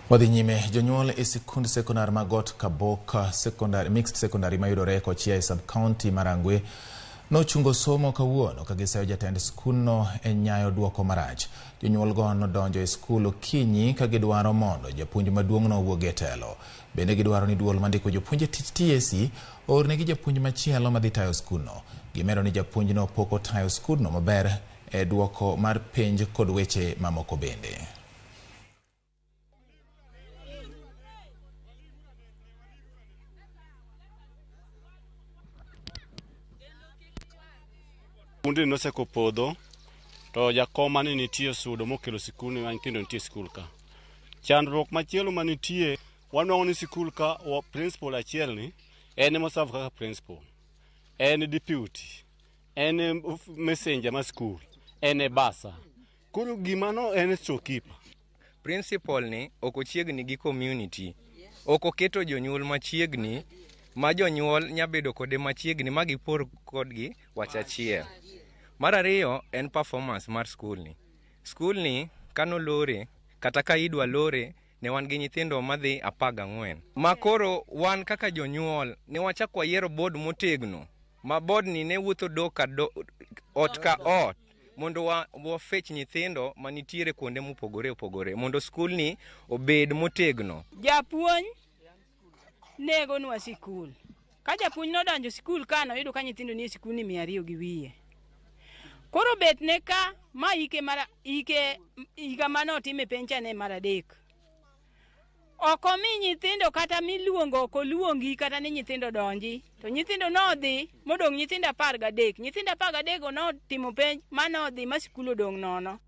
Wadhi nyime, jonyuol e sikund sekondar ma Got Kabok Secondary, Mixed Secondary mayudore Kochia e sub-county ma Rangwe nochungo somo kawuono ka gisayo jatend skundno e nyayo duoko marach. Jonyuolgo nodonjo e skul okinyi ka gidwaro mondo japuonj maduong'no owuog e telo. Bende gidwaro ni duol mandiko jopuonj e tich TSC oornegi japuonj machielo madhi tayo skundno. Gimedo ni japuonjno pok otayo skundno maber e duoko mar penj kod weche mamoko bende. Skundni noseko podho to jakom mane nitie osudo mokelo sikundni ma nyithindo nitie e sikul ka. Chandruok machielo manitie wanwang'o ni sikul ka principal achiel ni en ema oserve kaka principal, en deputy, en e messenger mar sikul, en e bursar. Koro gima no en storekeeper. Principal ni ok ochiegni gi community. Ok oketo jonyuol machiegni ma jonyuol nya bedo kode machiegni ma gipor kodgi wach achiel. Mar ariyo en performance mar skul ni. Skul ni kanolore kata ka idwa lore ne wan gi nyithindo madhi 14. Ma koro wan kaka jonyuol ne wachako wayiero board motegno ma board ni ne wuotho do ka do, ot ka ot mondo wafech nyithindo manitiere kuonde mopogore opogore mondo skul ni obed motegno. Japuonj negonwa sikul. Ka japuonj nodonjo sikul ka noyudo ka nyithindo nie sikul ni 200 gi wiye. Koro bet ne ka ma ike mara ike higa mane otime penj cha ne mar adek. Ok omi nyithindo kata miluongo ok oluongi kata ni nyithindo donji. To nyithindo nodhi modong' nyithindo 13. Nyithindo 13 go notimo penj ma nodhi ma sikul odong' nono.